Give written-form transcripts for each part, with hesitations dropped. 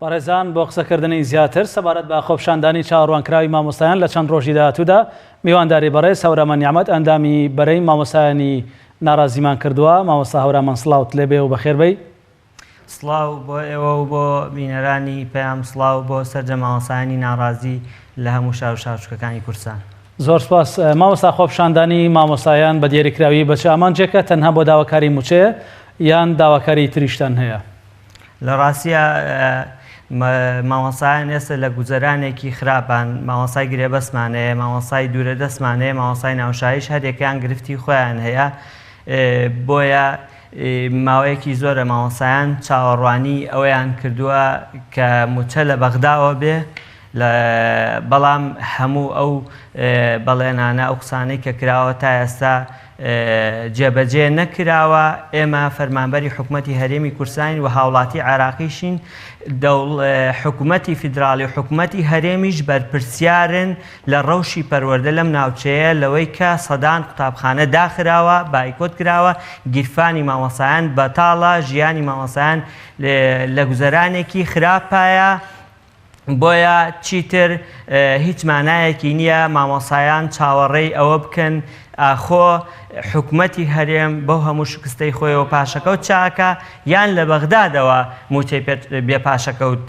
بەڕێزان بۆ قسەکردنی زیاتر سەبارەت بە خۆپیشاندانی چاوەڕوانکراوی مامۆستایان لە چەند ڕۆژی داهاتوودا میوانداری بەڕێز هەورامان نیعمەت ئەندامی بەرەی مامۆستایانی ناڕازیمان کردووە. مامۆستا هەورامان سڵاوت لێبێ و بەخێربێی. سڵاو بۆ ئێوە و بۆ بینەرانی پەیام سڵاو بۆ سەرجەم مامۆستایانی ناڕازی لە هەموو شار و شارۆچکەکانی کوردستان. زۆر سپاس مامۆستا خۆپیشاندانی مامۆستایان بە دیاریکراوی بە چ ئامانجێکە تەنها بۆ داواکاری موچەیە یان داواکاری تریشتان هەیە؟ لە ڕاستیا مامۆستایان ئێستا لە گوزەرانێکی خراپان، مامۆستای گرێبەستمان هەیە، مامۆستای دوورە دەستمان هەیە، مامۆستای ناوشاریش هەریەکەیان گرفتی خۆیان هەیە، بۆیە ماوەیەکی زۆرە مامۆستایان چاوەڕوانی ئەوەیان کردووە کە موچە لە بەغداوە بێ بەڵام هەموو ئەو بەڵێنانە ئەو قسانەی کە کراوە تا ئێستا جێبەجێ نەکراوە، ئێمە فەرمانبەری حکومەتی هەرێمی کوردستانین و هاوڵاتی عێراقیشین، حکومەتی فیدراڵی و حکومەتی هەرێمیش بەرپرسیارن لە ڕەوشی پەروەردە لەم ناوچەیە لەوەی کە سەدان قوتابخانە داخراوە، بایکۆت کراوە، گیرفانی مامۆستایان بەتاڵە، ژیانی مامۆستایان لە گوزەرانێکی خراپایە. بۆیە چیتر هیچ مانایەکی نییە مامۆسایان چاوەڕێی ئەوە بکەن ئاخۆ حکومەتی هەرێم بەو هەموو شکستەی خۆیەوە پاشەکەوت چاکە یان لە بەغدادەوە موچەی بێ پاشەکەوت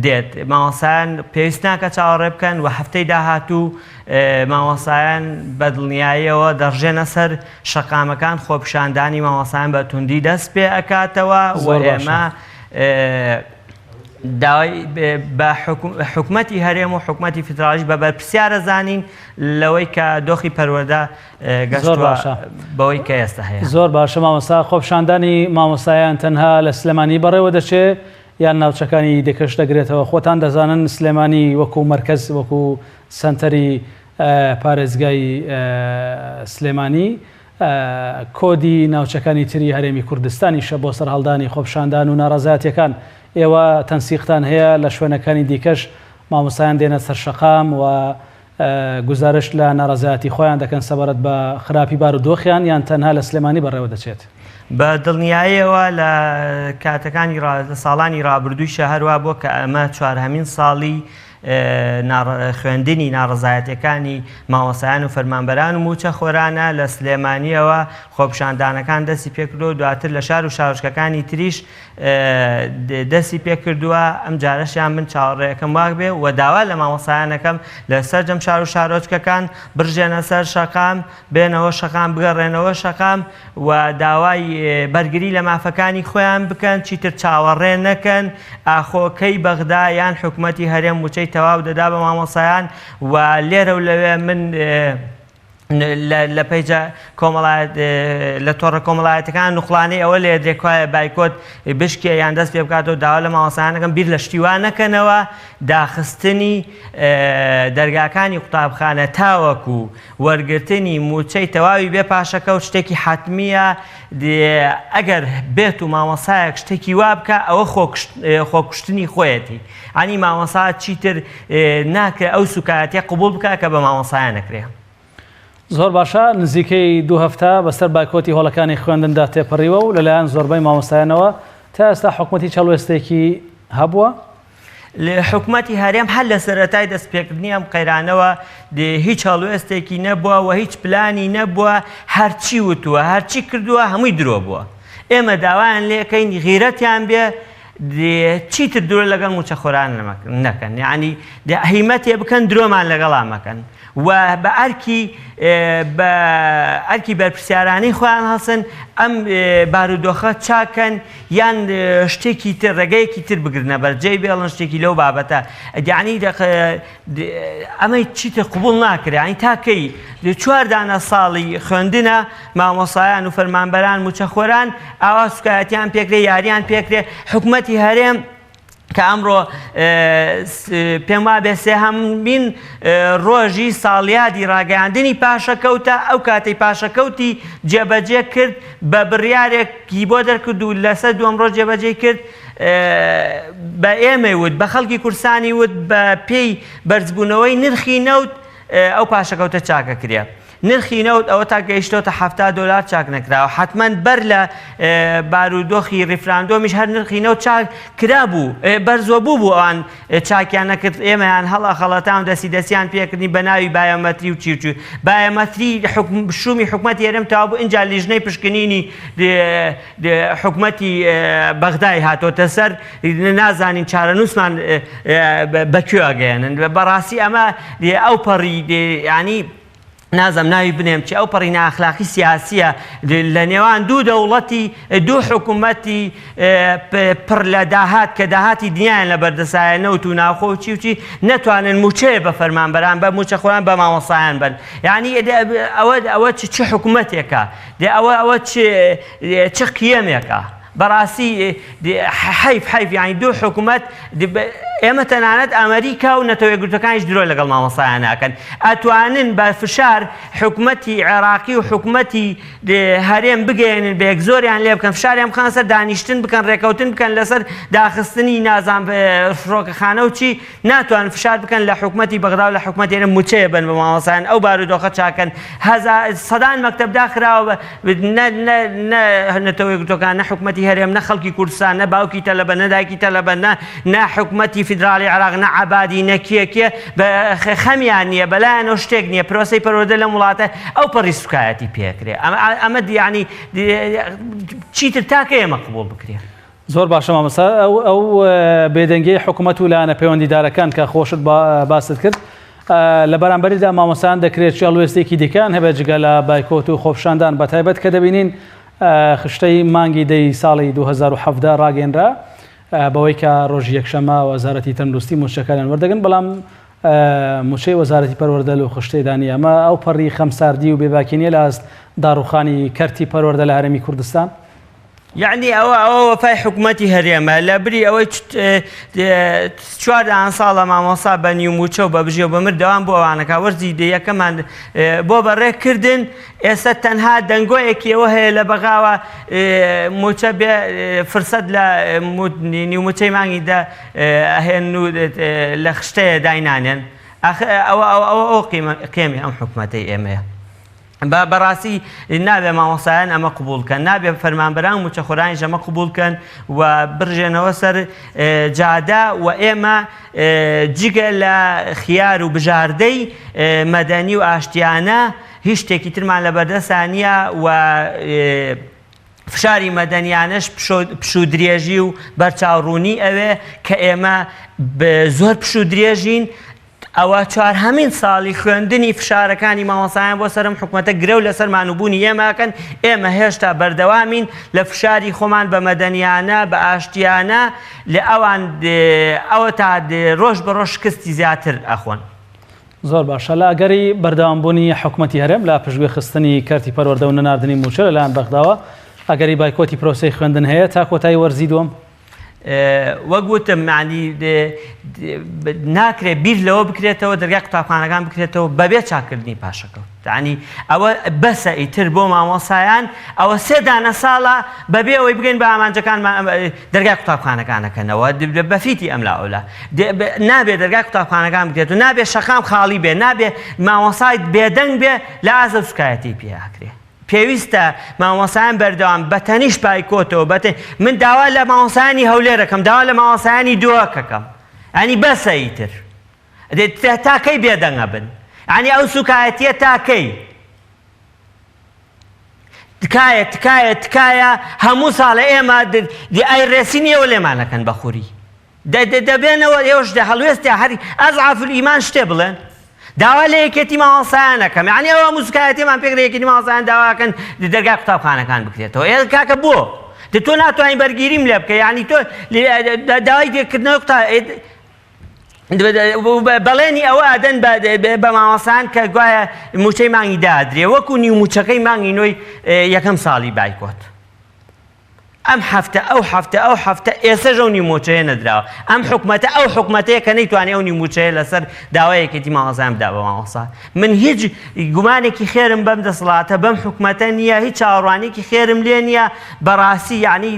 دێت. مامۆسایان پێویست ناکە چاوەڕێ بکەن و هەفتەی داهاتوو مامۆسایان بە دڵنیاییەوە دەڕژێنە سەر شەقامەکان خۆپیشاندانی مامۆسایان بە توندی دەست پێ ئەکاتەوە و ئێمە داوای بە حکومەتی هەرێم و حکومەتی فیدراڵیش بە بەرپرسیارە زانین لەوەی کە دۆخی پەروەردە گەشتووە بەوەی کە ئێستا هەیە. زۆر باشە مامۆستا، خۆپیشاندانی مامۆستایان تەنها لە سلێمانی بەڕێوە دەچێ یان ناوچەکانی دیکەش دەگرێتەوە؟ خۆتان دەزانن سلێمانی وەکو مەرکەز وەکو سەنتەری پارێزگای سلێمانی کۆدی ناوچەکانی تری هەرێمی کوردستانیشە بۆ سەرهەڵدانی خۆپیشاندان و ناڕەزایەتیەکان، ئێوە تەنسیقتان هەیە لە شوێنەکانی دیکەش مامۆستایان دێنە سەر شەقام و گوزارشت لە ناڕەزایەتی خۆیان دەکەن سەبارەت بە خراپی بارودۆخیان یان تەنها لە سلێمانی بەڕێوە دەچێت؟ بە دڵنیاییەوە لە کاتەکانی لە ساڵانی ڕابردوویشە هەروا بووە کە ئەمە چوارهەمین ساڵی خوێندنی ناڕەزایەتیەکانی مامۆستایان و فەرمانبەران و مووچەخۆرانە لە سلێمانیەوە خۆپیشاندانەکان دەستی پێکردووە و دواتر لە شار و شارۆچکەکانی تریش دەستی پێکردووە ئەم جارەشیان من چاوەڕێەکەم واک بێ و داوا لە مامۆستایانەکەم لە سەرجەم شار و شارۆچکەکان بڕژێنە سەر شەقام بێنەوە شەقام بگەڕێنەوە شەقام و داوای بەرگری لە مافەکانی خۆیان بکەن، چیتر چاوەڕێ نەکەن ئاخۆ کەی بەغدا یان حکومەتی هەرێم موچەی تەواو دەدا بە مامۆستایان و لێرە و لەوێ من لە پەیجە کۆمەڵایەت لە تۆڕە کۆمەڵایەتەکان نوقڵانەی ئەوە لێدرێ کوایە بایکۆت بشکێ یان دەست پێ بکاتەوە داوا لە مامۆستایانەکەم بیر لە شتی وا نەکەنەوە داخستنی دەرگاکانی قوتابخانە تاوەکو وەرگرتنی مووچەی تەواوی بێ پاشەکەوت شتێکی حەتمییە، ئەگەر بێت و مامۆستایەک شتێکی وا بکا ئەوە خۆکوشتنی خۆیەتی، یانی مامۆستا چیتر ناکرێ ئەو سوکایەتیە قبوڵ بکا کە بە مامۆستایان ئەکرێ. زۆر باشە، نزیکەی دوو هەفتە بەسەر بایکۆتی هۆڵەکانی خوێندندا تێپەڕیوە و لەلایەن زۆربەی مامۆستایانەوە، تا ئێستا حکومەت هیچ هەڵوێستێکی هەبووە؟ حکومەتی هەرێم هەر لە سەرەتای دەستپێکردنی ئەم قەیرانەوە هیچ هەڵوێستێکی نەبووە و هیچ پلانی نەبووە، هەرچی وتووە هەرچی کردووە هەمووی درۆ بووە. ئێمە داوایان لێکەین غیرەتیان بێ چیتر درۆ لەگەڵ موچەخۆران نەکەن، یعنی هیمەتێ بکەن درۆمان لەگەڵا مەکەن و بە ئەرکی بە ئەرکی بەرپرسیارانەی خۆیان هەڵسن ئەم بارودۆخە چاکەن یان شتێکی تر ڕێگەیەکی تر بگرنە بەر جێی بێڵن شتێکی لەو بابەتە یعنی ئەمەی چیتر قبول ناکرێت یعنی تا کەی چوار دانە ساڵی خوێندنە مامۆسایان و فەرمانبەران موچەخۆران ئاوا سوکایەتیان پێکرێ یاریان پێکرێ حکومەتی هەرێم کە ئەمڕۆ پێم وابێ سێهەمین ڕۆژی ساڵیادی ڕاگەیاندنی پاشەکەوتە، ئەو کاتەی پاشەکەوتی جێبەجێ کرد بە بڕیارێکی بۆ دەرکرد و لەسەر دووەم ڕۆژ جێبەجێی کرد بە ئێمەی وت بە خەڵکی کوردستانی وت بە پێی بەرزبوونەوەی نرخی نەوت ئەو پاشەکەوتە چاکەکرێ. نرخی نەوت ئەوەتا گەیشتۆتە 70 دۆلار چاک نەکراوە. حەتمەن بەر لە بارودۆخی ڕیفراندۆمیش هەر نرخی نەوت چاک کرابوو، بەرزوە بوو بوو ئەوان چاکیان نەکرد، ئێمەیان هەڵئەخەڵەتان و دەستی دەستیان پێکردین بە ناوی بایۆمەتری و چی و چی. بایۆمەتری شومی حکومەتی هەرێم تەواو بوو، ئینجا لیژنەی پشکنینی حکومەتی بەغدای هاتۆتە سەر، نازانین چارەنووسمان بە کوێ ئەگەیەنن. بەڕاستی ئەمە ئەوپەڕی یانی نازم ناوی بنێم چی ئەو پەڕی نائەخلاقی سیاسیە لە نێوان دوو دەوڵەتی دوو حکوومەتی پڕ لە داهات کە داهاتی دنیایان لە بەردەسایە نەوت و ناوخۆ و چی و چی نەتوانن مووچەیە بە فەرمانبەران بە مووچەخۆران بە مامۆستایان بن یعنی ئەوە ئەوە چ حکوومەتێکە دێ ئەوە ئەوە چ قیەمێکە بەڕاستی حەیف حەیف یانی دوو حکومەت ئێمە تەنانەت ئەمریکا و نەتەوە یەکگرتوەکانیش درۆ لەگەڵ مامۆستایان ناکەن ئەتوانن بە فشار حکومەتی عێراقی و حکومەتی هەرێم بگەیەنن بە یەک زۆریان لێ بکەن فشاریان بخەنە سەر دانیشتن بکەن ڕێکەوتن بکەن لەسەر داخستنی نازان فڕۆکەخانە و چی ناتوان فشار بکەن لە حکومەتی بەغدا و لە حکومەتی هەرێم موچەیە بەن بە مامۆستایان ئەو بارودۆخە چاکەن هەزار سەدان مەکتەب داخراوە نە نە نە نەتەوە یەکگرتووەکان نە حکومەتی هەرێم نە خەڵکی کوردستان نە باوکی تەلەبە نە دایکی تەلەبە نە نە حکومەتی فیدراڵی عێراق نە عەبادی نە کێ کێ بە خەمیان نییە بەلایەنەوە شتێک نییە پرۆسەی پەروەردە لەم وڵاتە ئەو پەڕی سوکایەتی پێکرێ ئەمە ئەمە یعنی چیتر تاکە ئێمە قبوڵ بکرێ. زۆر باشە مامۆستا ئەو ئەو بێدەنگیی حکومەت و لایەنە پەیوەندیدارەکان کە خۆشت باست کرد لە بەرامبەریدا مامۆستایان دەکرێت چ هەڵوێستێکی دیکەیان هەبێت جگە لە بایکۆت و خۆپیشاندان بە تایبەت کە دەبینین خشتەی مانگی دەی ساڵی 2017 ڕاگەیەنرا بەوەی کە ڕۆژی یەکشەممە وەزارەتی تەندروستی مووچەکانیان وەردەگرن بەڵام مووچەی وەزارەتی پەروەردە لەو خشتەیدا نییە ئەمە ئەو پەڕی خەمساردی و بێباکی نییە لە ئاست داڕوخانی کەرتی پەروەردە لە هەرێمی کوردستان؟ یەعنی ئەوە ئەوە وەفای حکومەتی هەرێمە لە بری ئەوەی چوار دەیان ساڵە مامۆستا بە نیو موچە و بە بژێ و بە مر دەوام بۆ ئەوانەکە وەرزی یەکەمان بۆ بەڕێ کردن ئێستا تەنها دەنگۆیەکی ئەوە هەیە لە بەغاوە موچە بێ فرسەت لە نیو موچەی مانگی دە ئەهێن و لە خشتەیە داینانێن ئەوە ئەوە ئەوە قیمە قیەمی ئەم حکومەتەی ئێمەیە. بە بەڕاستی نابێ مامۆستایان ئەمە قبوڵ کەن، نابێ فەرمانبەران و مووچەخۆرانیش ئەمە قبوڵ کەن و بڕژێنەوە سەر جادە و ئێمە جگە لە خیار و بژاردەی مەدەنی و ئاشتیانە هیچ شتێکی ترمان لەبەردەستا نییە و فشاری مەدەنیانەش پشوودرێژی و بەرچاوڕوونی ئەوێ کە ئێمە زۆر پشوودرێژین ئەوە چوارهەمین ساڵی خوێندنی فشارەکانی مامۆستایان بۆ سەر ئەم حکومەتە گرەو لەسەر مانوبوونی ئێمە ئەکەن، ئێمە هێشتا بەردەوامین لە فشاری خۆمان بە مەدەنیانە، بە ئاشتیانە، لە ئەوان ئەوەتا ڕۆژ بە ڕۆژ شکستی زیاتر ئەخۆن. زۆر باشە لە ئەگەری بەردەوامبوونی حکومەتی هەرێم لە پشتگوێ خستنی کەرتی پەروەردە و نەناردنی مووچە لەلایەن بەغداوە، ئەگەری بایکۆتی پرۆسەی خوێندن هەیە تا کۆتایی وەرزی دووەم؟ وەک وتم یانی ناکرێت بیر لەوە بکرێتەوە دەرگای قوتابخانەکان بکرێتەوە بەبێ چاکردنی پاشەکەوت یانی ئەوە بەسە ئیتر بۆ مامۆسایان ئەوە سێ دانە ساڵە بەبێ ئەوەی بگەین بە ئامانجەکان دەرگای قوتابخانەکانەکەنەوە بەفیتی ئەم لاولا نابێ دەرگای قوتابخانەکان بکرێت و نابێ شەقام خاڵی بێ نابێ مامۆسای بێدەنگ بێ لە ئازە سوکایەتی پێ ئەکرێ پێویستە مامۆستایان بەردەوام بە تەنیشت بایکۆتەوە بە من داوا لە مامۆستایانی هەولێر ئەکەم داوا لە مامۆستایانی دهۆک ئەکەم یانی بەسە ئیتر تا کەی بێدەنگ ئەبن یانی ئەو سوکایەتیە تا کەی تکایە تکایە تکایە هەموو ساڵە ئێمە ئەی ڕێسین ئێوە لێمانەکەن بە خوری دە دە دەبێنەوە ئێوەش دە هەڵوێستیا هەر ئەزعاف الایمان شتێ بڵێن داوا لە یەکێتی مامۆستایان ئەکەم یعنی ئەوە موسکایەتیمان پێک لە یەکێتی مامۆستایان داوا ئەکەن دەرگای قوتابخانەکان بکرێتەوە ئێ کاکە بۆ دە تۆ ناتوانانی بەرگیریم لێ بکە یعنی تۆ داوای پێکردنەوە قوتا بەڵێنی ئەوە ئەدەن بە مامۆستایان کە گوایە موچەی مانگی دادرێ وەکو نیو موچەکەی مانگی نۆی یەکەم ساڵی بایکۆت ئەم هەفتە ئەو هەفتە ئەو هەفتە ئێسەش ئەو نیو موچەیە نەدراوە ئەم حکومەتە ئەو حکومەتەیە کە نەیتوانی ئەو نیو موچەیە لەسەر داوای یەکێتی مامۆستایان بدا بە مامۆستا من هیچ گومانێکی خێرم بەم دەسەڵاتە بەم حکومەتە نییە هیچ چاوەڕوانیەکی خێرم لێ نییە بەڕاستی یعنی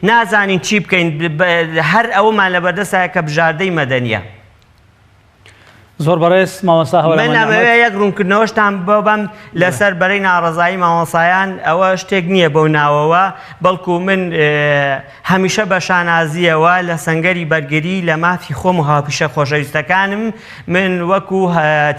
نازانین چی بکەین هەر ئەوەمان لەبەردەستایە کە بژاردەی مەدەنیە. زۆر بەڕێز مامۆستا هەورامان من ئەمەوێ یەک ڕوونکردنەوەشتان بۆ بەم لەسەر بەرەی ناڕەزایی مامۆسایان ئەوە شتێک نییە بەو ناوەوە بەڵکو من هەمیشە بە شانازییەوە لە سەنگەری بەرگری لە مافی خۆم و هاوپیشە خۆشەویستەکانم من وەکو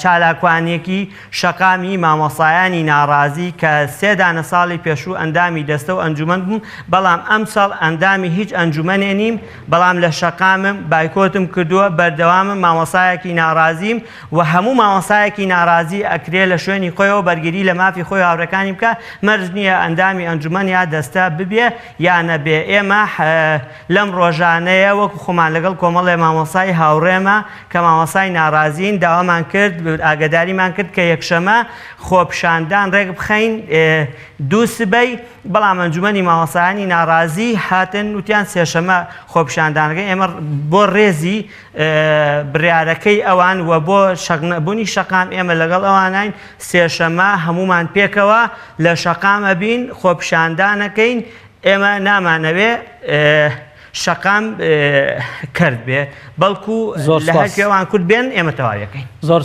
چالاکوانێکی شەقامی مامۆسایانی ناڕازی کە سێ دانە ساڵی پێشوو ئەندامی دەستە و ئەنجومەن بووم بەڵام ئەمساڵ ئەندامی هیچ ئەنجومەنێ نیم بەڵام لە شەقامم بایکۆتم کردووە بەردەوامم مامۆسایەکی ناڕازیم و هەموو مامۆسایەکی ناڕازی ئەکرێ لە شوێنی خۆیەوە بەرگری لە مافی خۆی و هاوڕێکانی بکا مەرج نییە ئەندامی ئەنجومەن یا دەستە ببێ یا نەبێ ئێمە لەم ڕۆژانەیە وەکو خۆمان لەگەڵ کۆمەڵێ مامۆسای هاوڕێمە کە مامۆسای ناڕازین داوامان کرد ئاگەداریمان کرد کە یەکشەمە خۆپیشاندان ڕێک بخەین دوو سبەی بەڵام ئەنجومەنی مامۆستایانی ناڕازی هاتن وتیان سێشەمە خۆپیشاندانەکە ئێمە بۆ ڕێزی بڕیارەکەی ئەوان و بۆ شەقنەبوونی شەقام ئێمە لەگەڵ ئەوانین سێشەمە هەمومان پێکەوە لە شەقام ئەبین خۆپیشاندانەکەین ئێمە نامانەوێ شەقام کەرت بێ بەڵکو زۆر لە هەر سپاس. کوێوان کورد بێن ئێمە تەواویەکەین. زۆر.